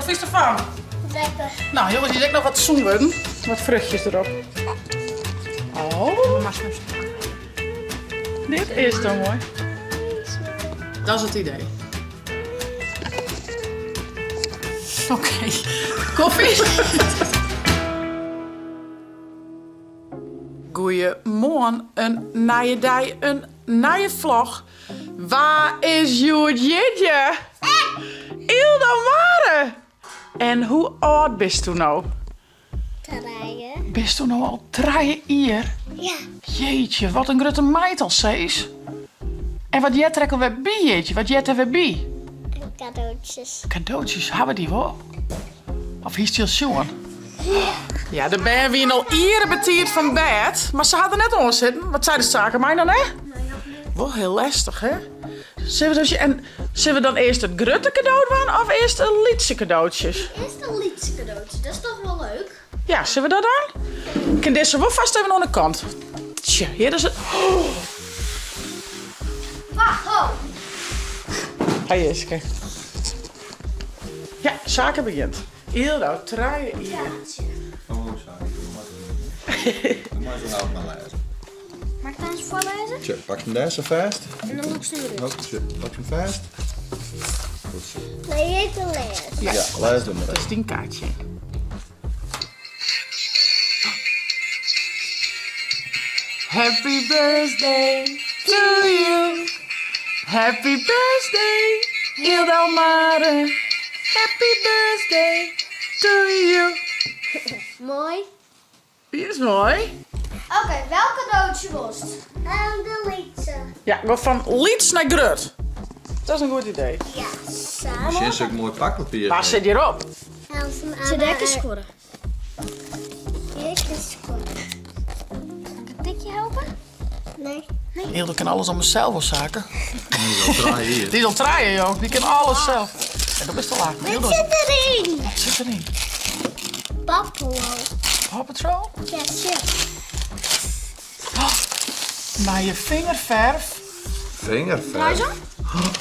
fynst derfan? Lekker. Nou jongens, hier is ek noch wat sûn wurden. Wat fruchtjes derop. Oh. Dit is toch moai. Dat is it idee. Oké, koffie. Goeiemoarn, in nije dei, in nije vlog. Wa is hjoed jierdei? Yldo Mare! En hoe âld bisto no? Trije. Bisto no al 3 jier? Ja. Jeetje, wat in grutte meid al, Cees. En wat heart der ek alwer by, jeetje? Wat heart der wer by? Kadootsjes. Kadootsjes, hawwe dy wol? Of hiest dy al sjoen? Ja, de bern wiene al iere betiid fan bêd, mar se ha der net oan sitten. Wat sei de saken my dan, hè? Wol hiel lestich, hè? Sille we, en sille we dan earst it grutte kado dwaan of earst de lytse kadootsjes? Earst de lytse kadootsjes, dat is toch wol leuk? Ja, sille we dat dan? Ik kin dizze wol fast even oan de kant. Tsje, hjir is it. Oh. Wacht, ho. Hi Jiske. Ja, Sake begjint. Yldo, 3 jier. Oh, sorry. Dan moat je helpen maar lêzen. Mag ik dan eens voorlezen? Tja, pak hem daar zo vast. En dan lûkst hem derút. Oh, tja, pak hem vast. Goed zo. Nee, ik wil lezen. Ja, lês dan maar. Dat is dyn kaartsje. Happy birthday to you. Happy birthday, Yldo Mare. Happy birthday to you. Moai. Dy is moai. Oké, welk kadootsje wolst? De lytse. Ja, go fan lyts nei grut. Dat is in goed idee. Ja, sa. Sjen se ek moai pakpapier. Wa sit hjirop? Ze dekken skorre. Dekken skorre. Kan ik een tikje helpen? Nee. Yldo kin alles om mezelf wel zaken. Die is al trije jier. Die is al trije, joh. Die kin alles zelf. En dat is te laat. Wat zit erin? Wat zit erin? Paw Patrol. Paw Patrol? Ja, shit. Oh, nije fingerferf. Fingerferf?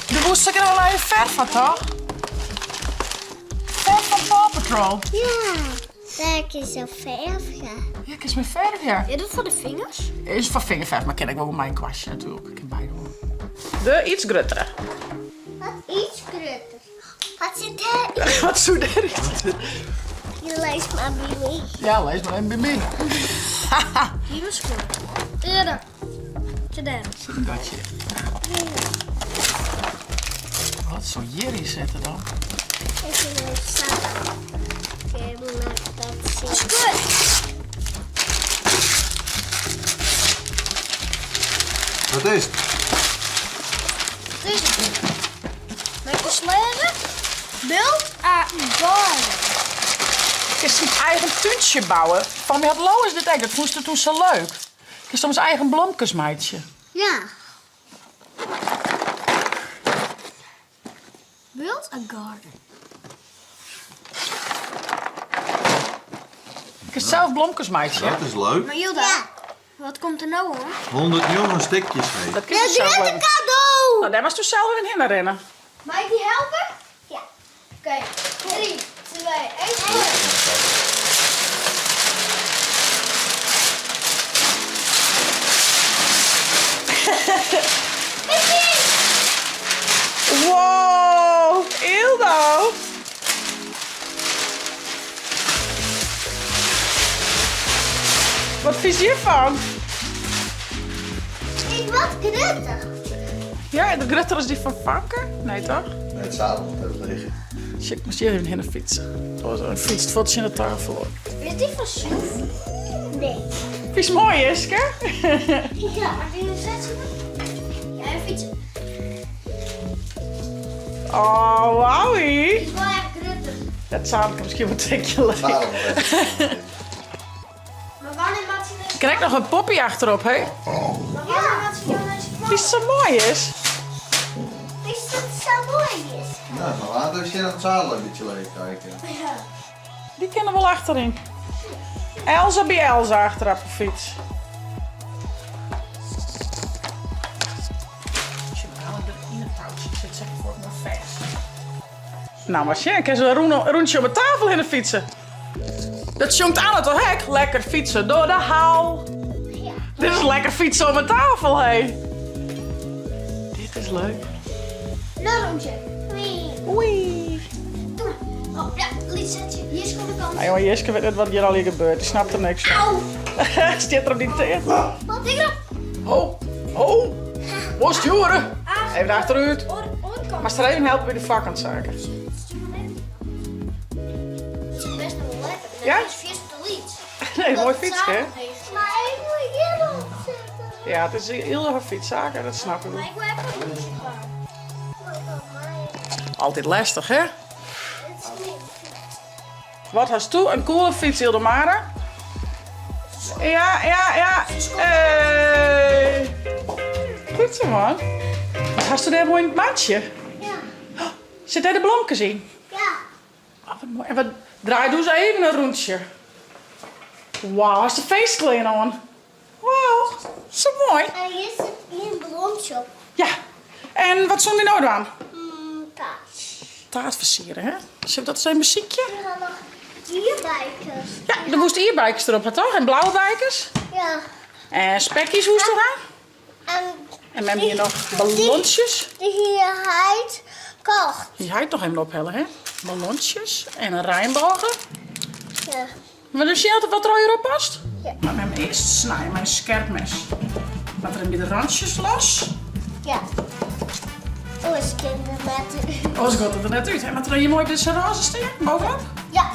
Do woest seker al nije ferf ha, toch? Ferf fan Paw Patrol. Ja, dêr is zo verf, ja. Ja, kinst mei ferf, ja. Is dat foar de fingers? Is foar fingerferf, mar kin ek wol mei in kwastje natuerlik. Kin beide wol. De iets gruttere. Wat iets grutter. Wat sit dêr? Wat soe dêr yn? Je leest mar by my. Ja, lês mar even by my. Hier was goed. Eerder. Zit dêr. Sit in gatsje. Wat soe hjiryn sitte dan? Ik vind het saai. Dat is goed. Wat is it? Wat is it? Mei ik ris lêze? Build a garden. Kinst dyn eigen túntsje bouwe. Fan my hat Lois dit ek, dat fûn se toen sa leuk. Kinst soms eigen blomkes meitsje. Ja. Build a garden. Kinst sels blomkes meitsje. Dat is leuk. Mar Yldo, wat komt der no oan? 109 stikjes heet. Dat kinst sels even. kado! Nou, dêr moatst do sels even hinne rinne. Mei ik dy helpe? Ja. Oké, 3, 2, 1. Wow, Yldo! Wat fynst hjirfan? Is wat grutter. Ja, de grutter as dy fan Famke? Nee, toch? Nee, it zadel moat even leech. Sjoch, ik moast hjir even hinne fytse. Oh, in fytst fuort tsjin de tafel op. Is dy fan Sjoef? Nee. Fynst moai, Jiske? Ja, maar die zet ze Ja, en fietsen. Oh, wowie. Die is wel echt grutter. Dat zou ik miskien wol tikje leuk. Zadel moat even. Maar wannear moat se dus... Krijg noch in poppy achterop, hè? Maar wannear moat se nou nei skoalle? Witst sa moai is? Witst dat it sa moai is? Ja, mar laat even sjen dat it zadel in bytsje leech krije. Ja. Dy kinne wol achteryn. Elsa by Elsa achterop de fyts. Nou, mar sjen, kin se in rûntsje om 'e tafel hinne fytse. Dat sjongt Anne toch ek? Lekker fytse door de hal. Ja. Dit is lekker fytse om 'e tafel, hé. Dit is leuk. Nou, rûntsje. Oei. Doe maar. Oh, ja, lyts setsje. Hier is de kant. Ah, jonge, Jiske wit net wat hjir allegear gebeurt. Dy snapt der niks fan. Au. Stiet er op dyn teart. Wat ik erop? Ho, ho. Mooi stjoeren. Even achterút. Oare kant. Moatst der even helpe by de foarkant, Sake. Stuur maar even. Het is best nog wel lekker. Ja? Het is veel te lyts. Nee, mooi fietske, hè? Maar ik wil hierop zitten. Ja, it is hiel erg fyts, Sake, dat snap ik Maar wol. ik wil even een rondje gaan. Altyd lestich, hè? Het is niet. Wat hasto in coole fyts, Ildomare? Ja, ja, ja. Hey. Goed zo, man. Wat hasto dêr moai yn it mantsje? Ja. Sit dêr de blomkes yn? Ja. Oh, wat moai. En wat draai doe ris even in rûntsje. Wauw, hast de feestklean oan. Wauw, sa moai. En hjir sit ien blomtsje op. Ja. En wat soene wy no dwaan? Taart. Taart fersiere, hè? Sille we dat ris even besykje? We ha noch ierdbeikes. Ja, do woest ierdbeikes derop ha, toch? En blauwe beikes? Ja. En spekjes woest der ha? En En mem hie noch ballontsjes. Dy hie heit kocht. Dy heit noch even ophelle, hè? Ballontsjes en in reinbôge. Ja. Mar dus sjen wat der allegear op past? Ja. Moat mem earst snije mei in skerp mes. Moat der in by de rantsjes los. Ja. Oars kin der net út. Oars giet it der net út. En moat der dan hjir moai op dizze rôze stean, bovenop? Ja.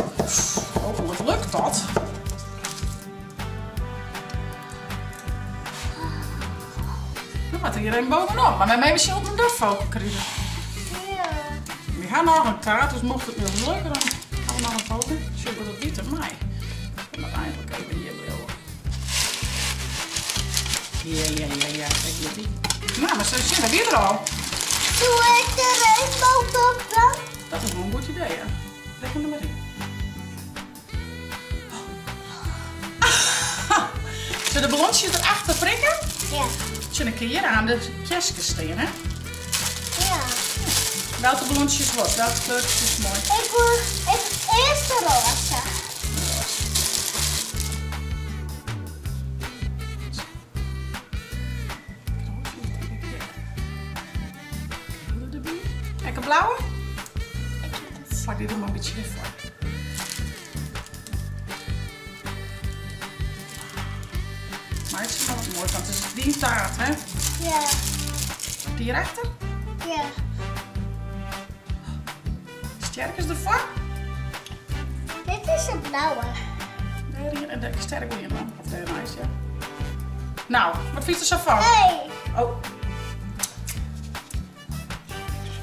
Hooplik lukt dat. Dan moat er hjir even bovenop. Mar mem even sjen oft we dat foar krije. Ja. We ha noch in taart, dus mocht it net lukke, dan ha we noch in poging. Sjoch wat it wite mei. Ik moat eigenlik even hjir bliuwe. Ja, ja, ja, ja, ik wit die. Nou, mar sjen, dat wie der al. Doe ik de regenboog op dan? Dat is wol in goed idee, ja. Leg him der mar yn. Sille de ballontsjes erachter prikke? Ja. Tsjin in kear aan de kjerskes stean, hè? Ja. Welke ballontsjes wat? Welke kleurtjes is moai? Ik wil het eerste roze. Ek in blauwe? Plak dy der mar in bytsje foar. Meitsje mar wat moai, want it is dyn taart, hè? Ja. Dy hierachter? Ja. Stjerkes derfoar? Dit is in blauwe. Dêr en de sterk grien dan. Of dêrneist, ja. Nou, wat fynst der sa fan? Hey. Oh.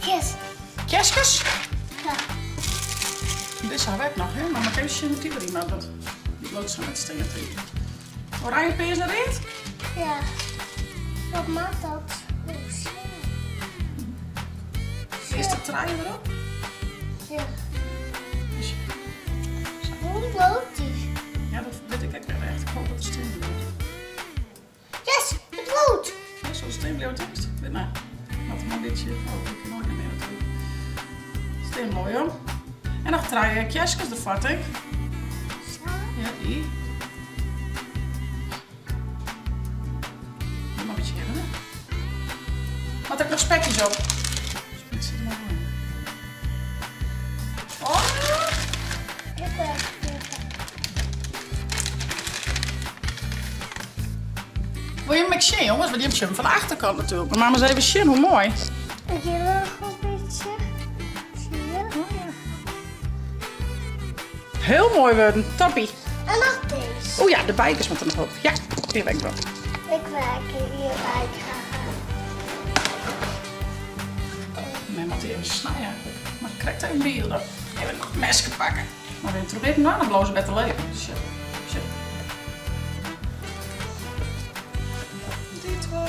Yes. Kerskes? Ja. Dizze ha we ek noch, hè? Mar moat ik even sjen hoe't dy deryn moat, want dy bliuwt sa net stean tink ik. Oranje, pears en read? Ja. Wat moat dat? Is de trui erop? Ja. Hoe loopt die? Ja, dat wit ik ek net echt. Ik hoop dat it stean bliuwt. Yes, it bliuwt! Ja, sa stean bliuwt it. Wit mar. Moat mar in bytsje. Oh, ik kin noait net mear natuerlik. Stean moai om. En noch trije kerskes derfoar, tink. Sa. Ja, dy. Doe mar in bytsje hinne. Moat ek noch spekjes op? Spit sit der noch wol yn. Oh! Ik wil Wol jim ek sjen, jonges? Want jim sjogge him fan de achterkant natuerlik. Mar moatte ris even sjen hoe moai. Ik gean noch in bytsje. Zie je? Oh, ja. Hiel moai wurden. Toppie. En noch dizze. O ja, de bijkes moatte noch op. Ja, dy ha ik wol. Ik wil hjirby krije. Mem moat even snije. Mar krekt even bylde. Even in meske pakke. Mar even troch iten, dan bliuwe se better leven. Sjoch, sjoch. Dy twa.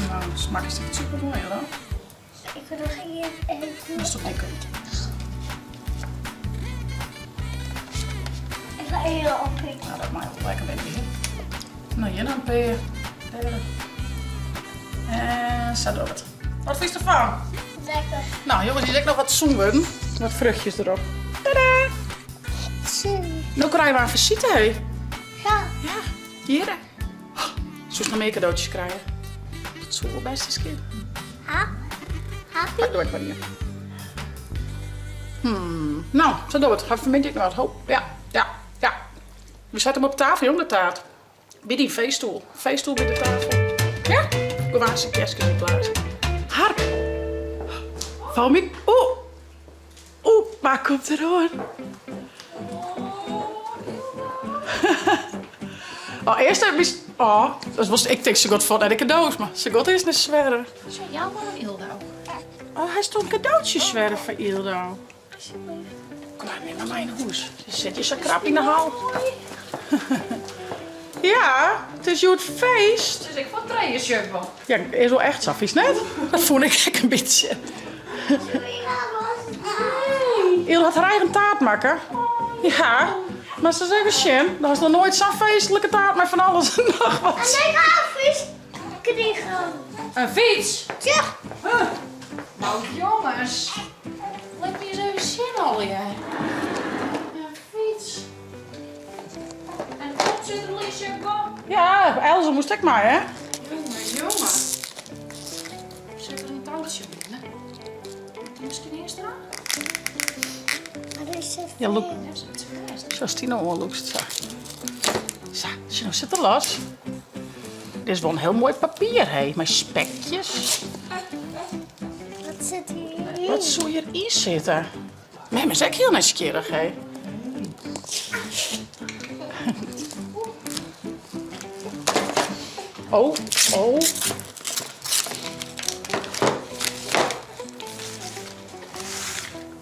Nou, de smak is echt super moai, hoor. Ik wil nog even. Dat is toch lekker. Ik ga even oppikken. Nou, dat mag wel lekker binnen hier. Nou, hier dan een peer. Derde. En sa dogge we it. Wat fynst derfan? Lekker. Nou jonges, hier is ek noch wat sûn wurden. Wat fruchtjes derop. Tada! Sûn. No krije we in visite, hé. Ja. Ja, hjir. Soest noch mear cadeautjes krije? Dat soe wol bêst ris kinne. Ha? Happy? Pak doe ek mar ien. Nou, sa dogge we it. Ha fanmiddei ek noch wat. Ho, ja, ja, ja. We sette him op tafel, jong, de taart. By dyn feeststoel. Feeststoel by de tafel. Ja? Gewaarse kerskes yn blazen. Hark! Val my... Oeh! Oeh, wa komt der oan? Oh, earst even... Oh, dat was, ik tink se got fuort nei de kado's, mar se got earst nei Sverre. Zo, jou maar een Ildo. Oh, hy stond cadeautjes Sverre foar Ildo. Alsjeblieft. Kom maar, neem maar mei yn hûs. Se sit je sa krap yn de hal. Ja, it is hjoed feest. Dus ik foar trije sjubbel. Ja, is wol echt sa, fynst net? Dat fûn ik ek in bytsje. Ildo hat har eigen taart makke. Ja, mar se even sjen. Der hast noch noait sa'n feestlike taart mei fan alles en noch wat. En ik ha in fyts krigen. In fyts? Ja. Huh. Nou jonges, lit my ris even sjen allegear. In fyts. En de kop sit der Liesje ek op. Ja, Elze moast ek mei, hè? Jonge, jonge. Sit der in toutsje binnen? Moet die miskien earst eraan? Maar is het Ja, look. Ja, zit ze vast. Zoals die nou oanlûkst, sa. Sa, sjoch, no sit er los. Dit is wol in hiel moai papier, hé, mei spekjes. Wat sit hjiryn? Wat soe hjiryn sitte? Mem is ek hiel nijsgjirrich, hé. Oh, oh.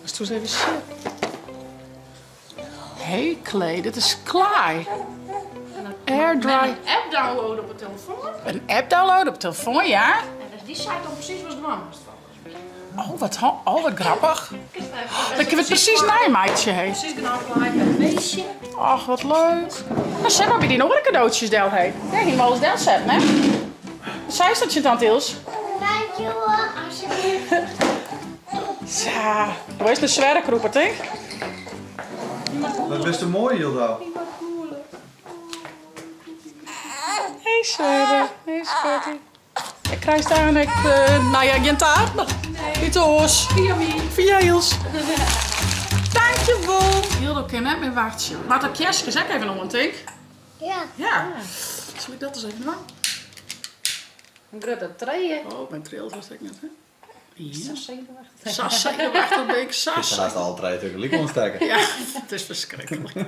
Moatst ris even sjen. Hé, Clay, dit is klaai. Air dry. Een app downloaden op de telefoon. In app downloaden op de telefoon, ja. En dus dy seit dan presys watst dwaan moatst folgens my. Oh, wat, oh, wat grappich. Dan kinne we it presys neimeitsje, hé. Presys genôch klaai by it feestje. Och, wat leuk. No, set mar by dyn oare kadootsjes del, hé. Dêr hiene we alles delsetten, hè? Seist dat tsjin tante Ils? Dankjewel, alsjeblieft. Sa, hoe is de swerk, Rupert, hè? Wat bist moai, Hilda. Hey, Sverre. Hey, schatje. Ik krijg daar ik, nou ja, geen taart, maar iets oars. Fia my. Fia Ils. Dankjewel. Hildo kin net mear wachtsje. Moat dat kerstjes ek even oan, tink? Ja. Ja. Sil ik dat ris even dwaan? In grutte trije. Oh, mijn trilt was ik net, hè? Ja. Sa senuwachtich. Sa senuwachtich bin ik, sa Kinst hast alle trije tagelyk oanstekke. Ja, it is ferskriklik.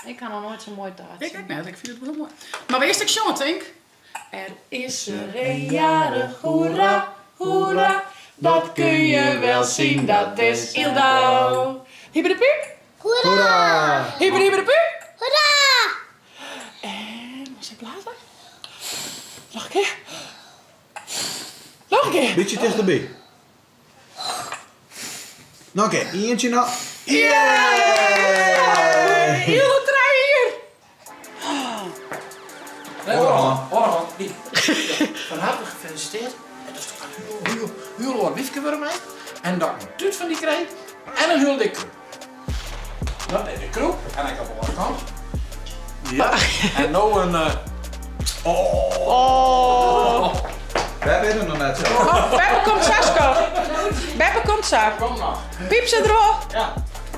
Ik ha noch noait sa'n moai taartsje. Ik ek net, ik fyn it wol hiel moai. Mar we earst ek sjonge, tink? Er is er een jarig, hoera, hoera. Dat kun je wel zien, dat is Ildo. Hibberdepip. Hoera! Hibberdepip. Hoera! En was ik blazen? Noch in kear. Noch in kear. Bytsje tichterby. Noch in kear. Ientsje noch. Yeah! Hiele trije jier. Oarman, dy. Fan harte gefeliciteerd. En dat is toch een hiel, hiel oar wyfke wurde mei. En dat ik in tút fan dy krij. En in hiel dik kroep. Dat is de kroep. En ik op de oare kant. Ja. En no in. Oh. Beppe is er noch net sa. Oh, Beppe komt sa, skat. Beppe komt sa. Kom noch. Piep sit der wol. Ja.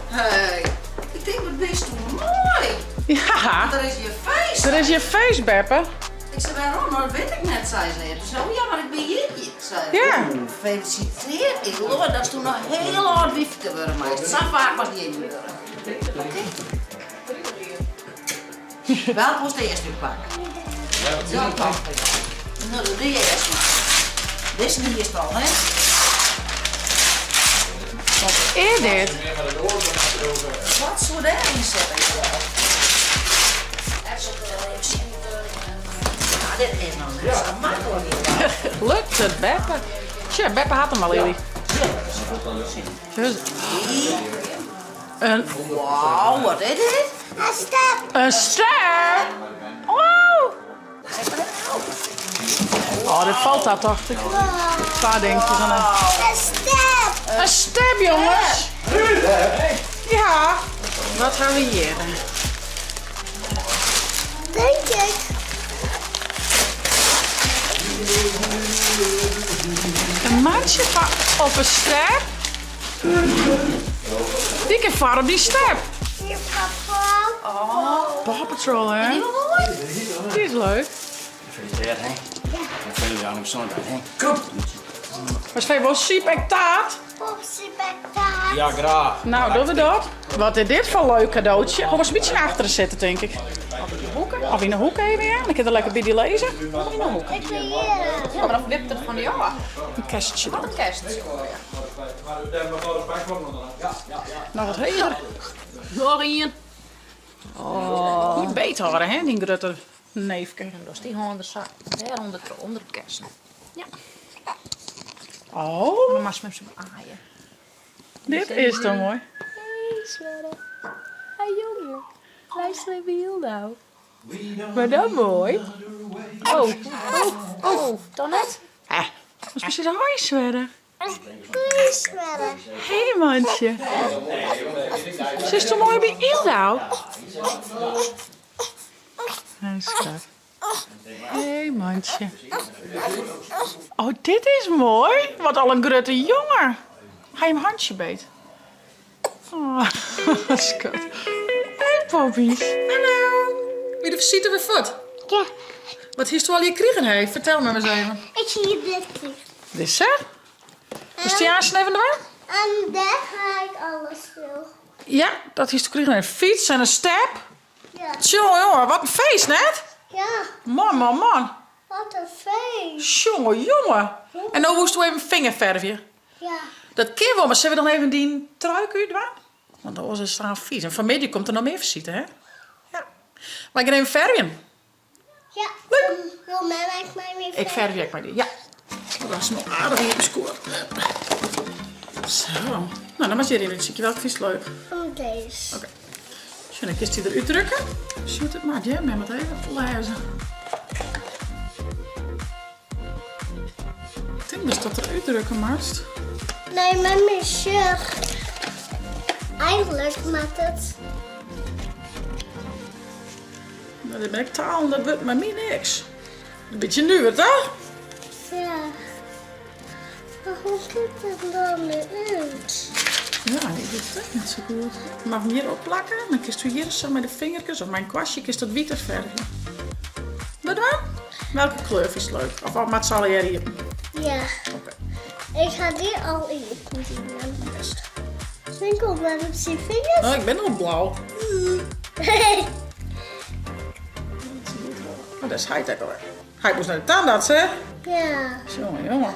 Hey, ik tink wat bist do moai. Ja. Der is hjir feest. Der is hjir feest, Beppe. Ik sei wêrom, mar dat wit ik net, sei se. Toen sei oh ja, mar ik bin hjir, sei se. Ja. Gefeliciteerd, Ildo, datsto noch hiel âld wyfke wurde meist. Sa faak moatst gjin wurde. Oké. Welke wolst earst útpakke? Ja, toch. No, doe dy earst mar. Dizze hiest al, hè? Wat is dit? Wat soe dêryn sitte, Ildo? Ja, dit is noch net sa maklik, Ildo. Lukt it, Beppe? Sjoch, Beppe hat him al, Lily. Dus in Wauw, wat is dit? Een step. In step? Wow! Oh, dit falt ta, tocht ik. Twa dinkjes dan. Een step! Een step, jongens! Ja. Wat ha we hjir? Denk ik. In mantsje foar op in step. Dy kin foar op dy step. Hier papa. Oh, Paw Patrol, hè? Die is leuk. Gefeliciteerd, hè? Ja. hè? Maar ze wel siep en taart. Popsiepektaart. Ja, graag. Nou, doen we dat. Wat is dit voor een leuk cadeautje? Gewoon eens een beetje naar achteren zitten, denk ik. Of in de hoek. Of in de hoek even, ja. Dan kun je er lekker bij die lezen. Of in de hoek. Ik wil hier. Ja, maar dan wipt het van die jongen. Een kerstje dan. Wat een kerst. Nog wat heger. Nog één. Goed beet houden, hè, die grote neefke. En dat is die hond er zo. Daar onder, onder het kerst. Ja. Oh, Dan mag ze met z'n aaien. dit is toch mooi. Hey, Sverre. Hey, jongen. Luister even heel nou. Maar dat mooi. Oh, oh, oh. Dan net? Hè, dat is precies een hoi, Sverre. Doei, Sverre. Hé, mansje. Ze is toch mooi bij Ildau? Hij schat. Hé, mansje. Oh, dit is mooi. Wat al een grote jongen. Ga je hem handje beet? Oh, schat. Hey, poppies. Hallo. Wie de visite weer voort? Ja, Wat heeft u al hier gekregen, hè? Vertel me eens even. ik zie dit krijgen. Dit is hè? Is die aansnijden er? En daar ga ik alles wil. Ja, dat is gekregen. Een fiets en een step. Ja. Tjonge, jongen, wat een feest net. Ja, Man, man, man. wat een feest. Jongen, jongen. En nou moest u even vingerverfje. Ja. Dat keer wel, maar zullen we dan even die truik uit doen? Want dan was het staan vies. En vanmiddag komt er nog meer visite, hè? Ja. Maar ik ga even verfjen. Ja. Leuk. Wil mij maakt mij weer Ik verf je maar die. Ja. Dat was nog aardig hier op de score. Zo. Nou, dan maar je erin. Zie je welke vies leuk. Om deze. Oké. Zullen ik eens die eruit drukken? Shoot het maar, ja, maar even lezen. Ik denk dus dat eruit drukken, Marst. Nee, maar mijn shirt. Eigenlijk maakt het. Nou, dit ben ik taal, dat wordt maar mij niks. Een beetje nu, het, hè? Ja. Maar hoe ziet het dan nu uit? Ja, ik weet het ook niet zo goed. Ik mag hem hier opplakken. Dan kiest u hier zo met de vingertjes of mijn kwastje kiest dat witte verven. Wat dan? Welke kleur is leuk? Of wat maakt zal jij hier? Ja. Oké. Ik ga die al in doen. Winkel met op zijn vingers. Oh, ik ben al blauw. Oh, dat is high-tech hoor. Hij moest naar de tandarts, hè? Ja. Jongen, jongen.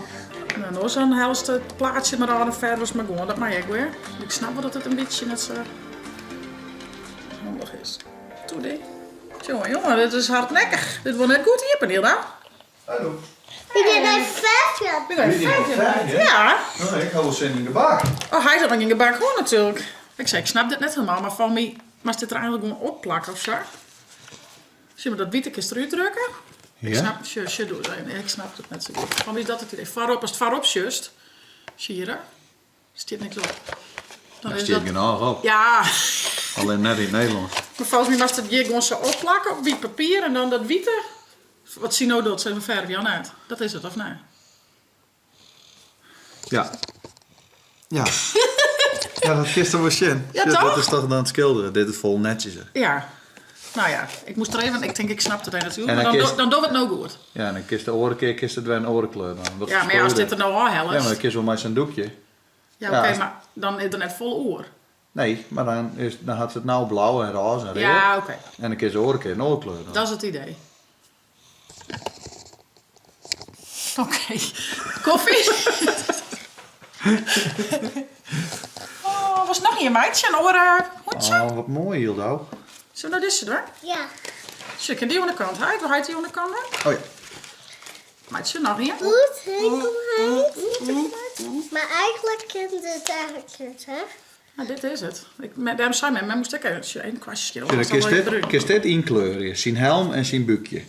Nou, nou is dan helst het plaatsje maar aan de verder maar gewoon. Dat mag ik weer. Ik snap wel dat het een beetje net zo handig is. Doe dit. Jongen, jongen, dit is hardnekkig. Dit wordt net goed hier, Pernil, hè? Hallo. Ik ben een verfje. Ik ben Wie Ja. Nee, ik had wel zin in de bak. Oh, hij zat nog in de bak gewoon natuurlijk. Ik zei, ik snap dit net helemaal, maar van mij mag dit er eigenlijk gewoon opplakken of zo. Zie je maar dat witte kist eruit drukken? Ik snap, sure, sure, doe het. Nee, ik snap het net zo goed. Van wie is dat het idee? Voorop, als het voorop just, zie je dat? Stiet niks op. Dan Daar stiet genoeg op. Ja, Alleen net in het Nederlands. maar volgens mij was het hier gewoon zo opplakken op wit papier en dan dat witte. Wat zie nou dat? Zijn we verf, Jan uit. Dat is het, of nee? Ja. Ja. Ja, dat gisteren was zin. Ja, Shit, toch? Dat is toch aan het schilderen. Dit is vol netjes. hè. Ja. Nou ja, ik moest er even, ik denk ik snapte het natuurlijk, En maar dan dan, kies- do- dan doen we het nou goed. Ja, en dan kiest de oren kiest het weer een orenkleur dan. Dat Ja, maar ja, als dit er nou al hel Ja, is. maar dan kies wel maar zo'n doekje. Ja, oké, Ja, als- maar dan is er net vol oor. Nee, maar dan, is, dan had ze het nou blauw en roze en rood. Ja, oké. En dan kies de oren een oorkleur dan. Dat is het idee. Oké. Koffie? oh, was nog niet een meidje? Een oren hoedje? Oh, wat mooi, Hildo. Zullen we nou dit doen? Ja. Zullen ik die aan de kant? Hij, waar hij die aan de kant? hè? Oh ja. Meidje, nog hier. Goed, winkelheid. Maar eigenlijk kent het eigenlijk niet, hè? Nou, dit is het. Ik, met, daarom zei men, men moest ook even een kwastje schilderen. Ja, Dat dan is kiest wel dit, bruin. kiest dit inkleuren. Zijn helm en zijn buikje.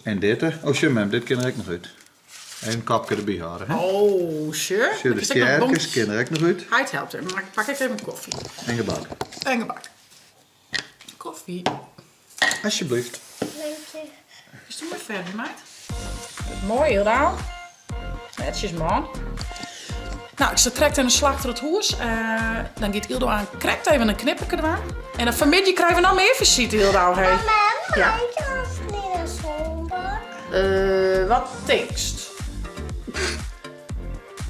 En dit er. Oh, shit, mem, dit kan er ook nog uit. Even in kopke derby hâlde, hè? Oh, sjoch. Sjoch, de stjerkes kinne der ek noch út. Heit helpt even. Mar pak ik even koffie. En gebak. En gebak. Koffie. Alsjeblieft. Dank je. Is het maar verder, meid? Mooi, Hilda. Netjes, man. Nou, ik zit trekt in de slag troch it hûs. Eh, dan giet Ildo oan krekt even in knipperke dwaan. En dan fanmiddei krije we noch mear fisite, Ildo. Hey. Mem, Ja. mag ik als in de schoolbak? Eh, wat tinkst?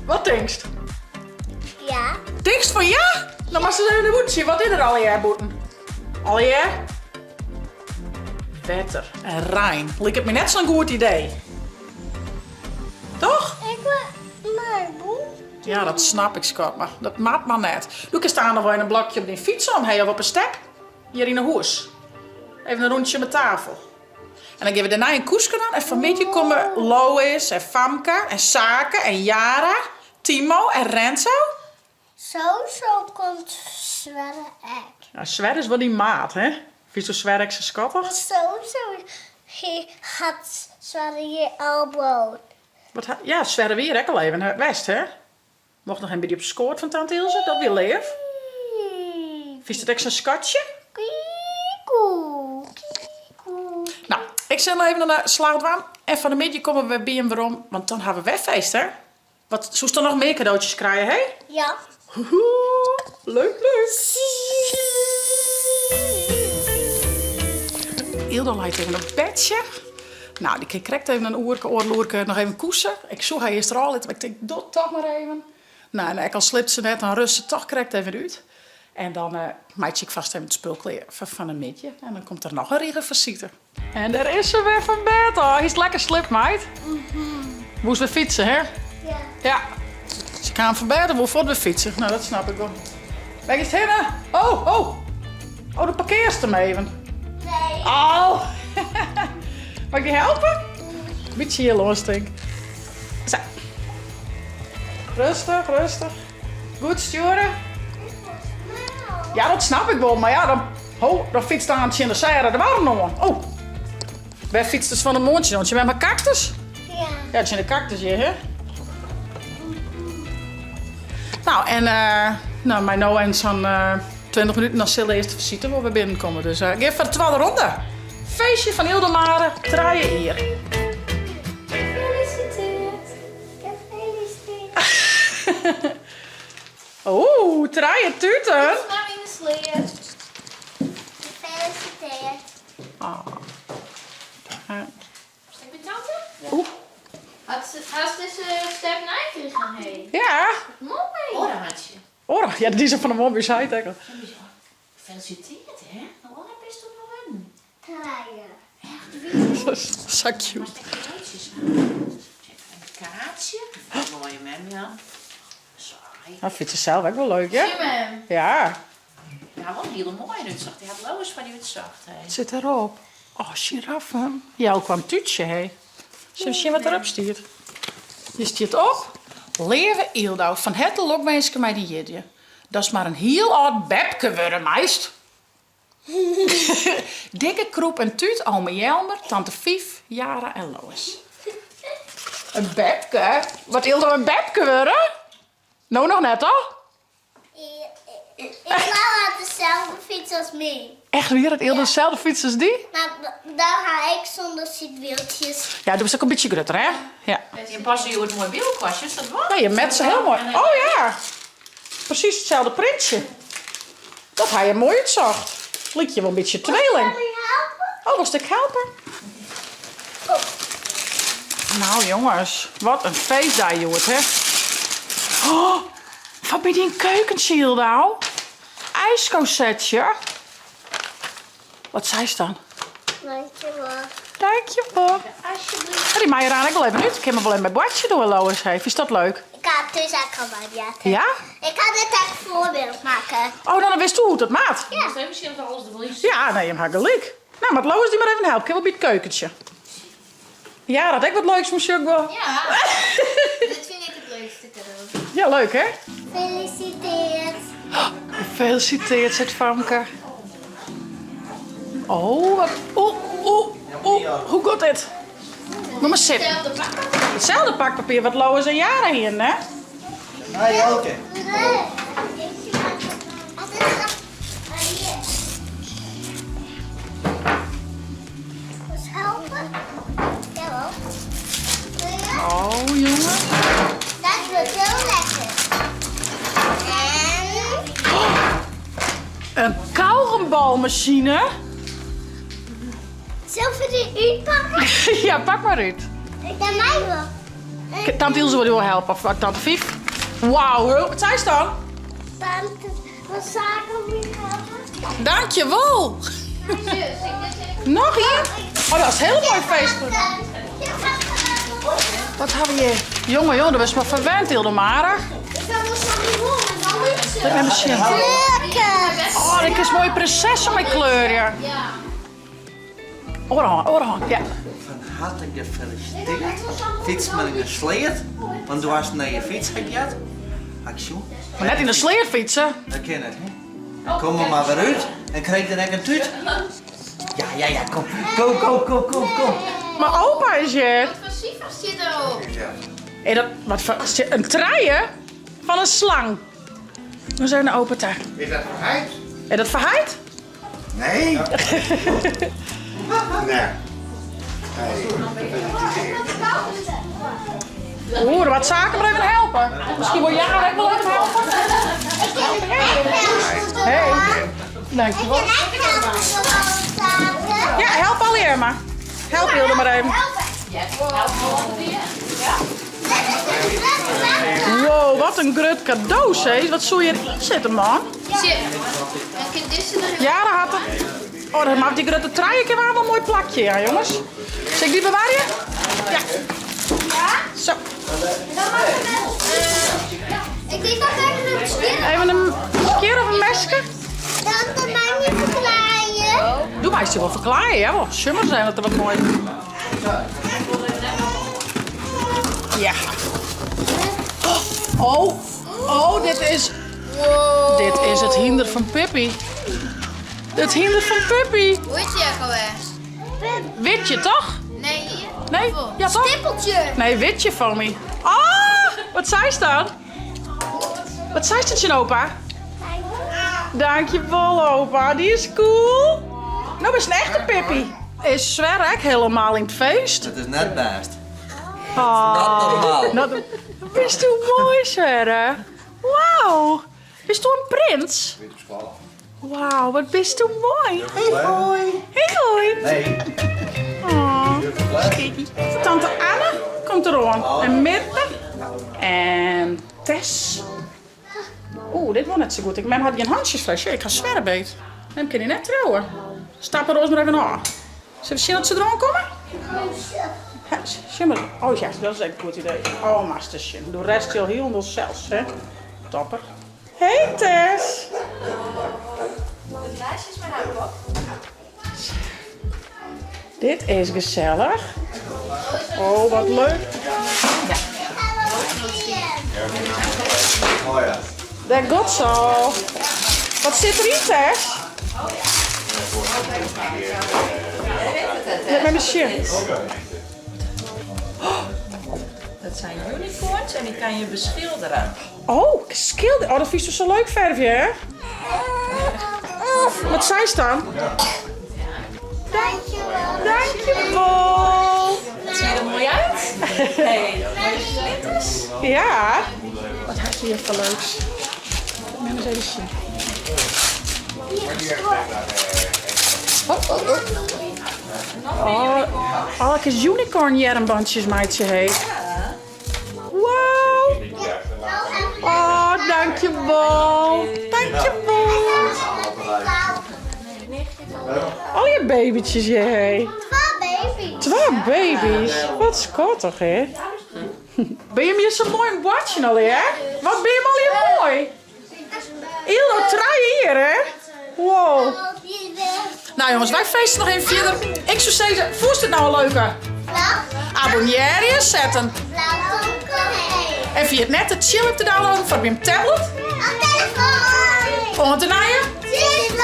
Wat tinkst? Ja. Tinkst fan ja? Dan moatst ris even nei bûten sjen. Wat is der allegear bûten? Allegear? Wetter en rein. Liket my net sa'n goed idee. Toch? Ik wil mijn boek. Ja, dat snap ik, skat, mar dat moat mar net. Do kinst aanst noch wol even in blokje op dyn fyts om, hè, of op 'e step. Hjir yn 'e hûs. Even in rûntsje om 'e tafel. En dan gean we dêrnei in koeske dwaan en fanmiddei komme Lois en Famke en Sake en Yara, Timo en Renzo. Sowieso komt Sverre ek. Ja, Sverre is wol dyn maat, hè? Fynsto Sverre ek sa skattich? Sowieso hat Sverre hjir al wond. Wat ha, ja, Sverre wie hjir ek al even west, hè? Mocht noch even by dy op skoat fan tante Ilse, dat wie leaf. Fynst it ek sa'n skatsje? Kiekoe, kiekoe. Nou, ik sil noch even oan de slach dwaan en fan 'e middei komme we wer by him werom, want dan ha we wer feest, hè? Wat, soest dan noch mear kadootsjes krije, hè? Ja. Hoehoe, leuk, leuk. Ildo leit even op bedsje. Nou, dy kin krekt even in oerke, oardel oerke noch even koese. Ik soe har earst derôf litte, mar ik tink, doch toch mar even. Nou, en ek al sliept se net, dan rust se toch krekt even út. En dan eh, meitsje ik fast even it spul klear foar fan 'e middei. En dan komt der noch in rige fisite. En dêr is se wer fan bêd ôf. Hiest lekker sliept, meid? Woest wer fytse, hè? Ja. Ja. Se kaam fan bêd en woe fuort wer fytse. Nou, dat snap ik wol. Wêr giest hinne? Oh, oh. Oh, dan parkearst him even. Nee. Oh. Mag ik dy helpe? Bytsje hjir lâns, tink. Sa. Rêstich, rêstich. Goed stjoere? Ja, dat snap ik wol, mar ja, dan, ho, dan fytst aanst tsjin de sêre de warren oan. Oh, wêr fytst fan 'e moarn tsjin oan? Tsjin mei kaktus? Ja. Ja, tsjin de kaktus hjir, hè? Nou, en uh, nou, mei no en sa'n uh, 20 minuten dan sil de earste fisite wol wer binnenkomme. Dus uh, gean foar de twadde ronde. Feestje fan Ildo Mare, trije jier. Gefeliciteerd. Gefeliciteerd. Oeh, trije tuten. Dit is maar yn de sleat. Gefeliciteerd. Oh. Ik ben tante. Oeh. Hast dizze step nij krigen, hé? Ja. Moai. Oraatje. Ora, ja, dy is fan de moarn by ús heit ek al. Gefeliciteerd, hè? Hoe lang bist do no wurden? Trije. Echt wier? Sa cute. Een kaartsje. Mooie mem, ja. Saai. Nou, fynt se sels ek wol leuk, hè? Zie mem. Ja. Ja, wol in hiele moaie útsocht. Dy hat Lois foar dy útsocht, hè. Wat sit derop? Oh, giraffen. Ja, kwam tútsje, hè. Zullen we sjen wat derop stiet? Hjir stiet op, Leave Yldo, fan herte lokwinske mei dyn jierdei. Datst mar in hiel âld bepke wurde meist. Dikke krûp en tút, ome Jelmer, tante Fief, Jara en Lois. In bepke? Wat Yldo in bepke wurde? No noch net, toch? Ik had dezelfde fiets als mij. Echt wier, hat Yldo deselde fyts as dy? Maar dan ha ik sûnder sydwieltsjes. Ja, do bist ek in bytsje grutter, hè? Ja. Je passe hjoed moai by elkoar, is dat wat? Ja, je met ze heel mooi. Oh ja, precies hetzelfde printje. Dat ha je moai útsocht. Lykje wol in bytsje tweeling. Kan je helpen? Oh, wolst ik helpe? Nou jongens, wat in feestdei hjoed, hè? Oh, foar by dyn keukentsje, Yldo. Ijskosetje. Wat seist dan? Dankjewol. Dankjewol. Alsjeblieft. Dy mei der ek wol even út. Ik kin mar wol even by boartsje dwaan, Lois. Hey, fynst dat leuk? Ik ha it dus ek al by boarten. Ja? Ik ha dit ek foarbyld makke. Oh, dan witsto hoe't dat moat. Ja. Moatst even sjen oft alles der wol yn sit. Ja, nee, jim ha gelyk. Nou, moat Lois dy mar even helpe. Kin wol by it keukentje. Ja, dat ek wat leuks fan sjoch wol. Ja. Dit fyn ik it leukste kado. Ja, leuk hè? Gefeliciteerd. Gefeliciteerd, seit Famke. Oh, wat. Oeh, oeh, oeh. Hoe komt dit? Kom mar sitten. Itselde pakpapier wat Lois en Yara hienen, hè? Hi Joke. Oh, jonge. Dat wordt heel lekker. En... Een kauwgombalmachine? Zullen we die uitpakken? ja, pak maar uit. Ik ben mij wel. Tante Ilse wil je wel helpen, of tante Vief. Wauw, wat zei ze dan? Tante, wat zaken moet je helpen? Dankjewel. Nog hier? Oh, dat is een heel mooi feest. Wat hebben we hier? Jongen, jongen, dat was maar verwend, Hildemara. Dat met machine. Lekker. Oh, dit is mooie prinses om mijn kleur, ja. Oorhang, oorhang, ja. Van harte gefeliciteerd. Fiets met een sleet, want du hast een nieuwe fiets gehad. Had ik zo. Maar net in de sleer fietsen. Dat ken het, hè? Dan kom er maar weer uit en krijg dan ook een tuut. Ja, ja, ja, kom. Kom, kom, kom, kom, kom. Maar opa is hier. Wat voor cijfers zit erop? Hé, dat, wat voor, een treien van een slang. We zijn de opa daar. Is dat verheid? Is dat verheid? Nee. Nee. Hey, gefeliciteerd. Oeh, wat zaken maar even helpen. Misschien wil jij ook wel even helpen. Hey. Dankjewel. Ja, help Allier maar. Help Hilde maar even. Wow, wat een groot cadeau, zeg. Wat zul je erin zitten, man? Zit. En conditioner. Ja, dat had het. Oh, dat maakt die grote trui een keer wel een mooi plakje, ja, jongens. Zal ik die bewaren? Ja. Zo. Ik denk dat ik een skeer. Even een keer of een mesje. Dat de mij niet verklaaien. Doe maar eens wel verklaaien, ja wel. Summer zijn dat er wat mooi. Ja. Oh, oh, dit is... Dit is het hinder van Pippi. Het hinder van Pippi. Hoe heet je ook alweer? Witje, toch? Nee, hier. Nee? Ja, toch? Stippeltje. Nee, witje van me. Ah, wat zei ze dan? Wat zei ze, je opa? Dankjewel, opa. Die is cool. Nou, is een echte Pippi. Is Sverre helemaal in het feest? Dat is net best. Oh, Not normaal. Nou, bist u mooi, Sverre. Wauw. Bist u een prins? Wauw, wat bist u mooi. Hey, hoi. Hey, hoi. Nee. Oh, Tante Anne komt eraan. En Mirte. En Tess. Oeh, dit was net zo goed. Ik mem had geen handjesflesje. Ik ga Sverre beet. Mem kan die net trouwen. Stap er ons maar even aan. Zullen we zien dat ze eraan komen? Ja, zie maar. Oh ja, dat is echt een goed idee. Oh, master Shin. De rest heel heel zelfs, hè. Topper. Hey Tess. Het lijstje is maar op. Dit is gezellig. Oh, wat leuk. Oh ja. Dat gaat zo. Wat zit erin, Tess? Ja, met mijn shit. Dat zijn unicorns en die kan je beschilderen. Oh, schilder. Oh, dat vind je zo leuk verfje, hè? Wat zei ze dan? Dankjewel. Dankjewel. Het ziet er mooi uit. Hey, mooie glitters. Ja. Wat had je hier voor leuks? Laat me eens even zien. Oh, oh, oh. Oh, alle unicorn jermbandjes meidje heet. Wow. Oh, dankjewel. Dankjewel. Al je babytjes, jij. Twee baby's. Twee baby's. Wat schattig, hè? Ben je hier zo mooi een bordje al, hè? Wat ben je al hier mooi? Illo, trui hier, hè? Wow. Nou jongens, wij feesten nog even verder. Ik zou zeggen, voest het nou een leuke? Abonneer je zetten. En via het net de chill op te downloaden van je tablet. Op telefoon. Om te naaien. Zit.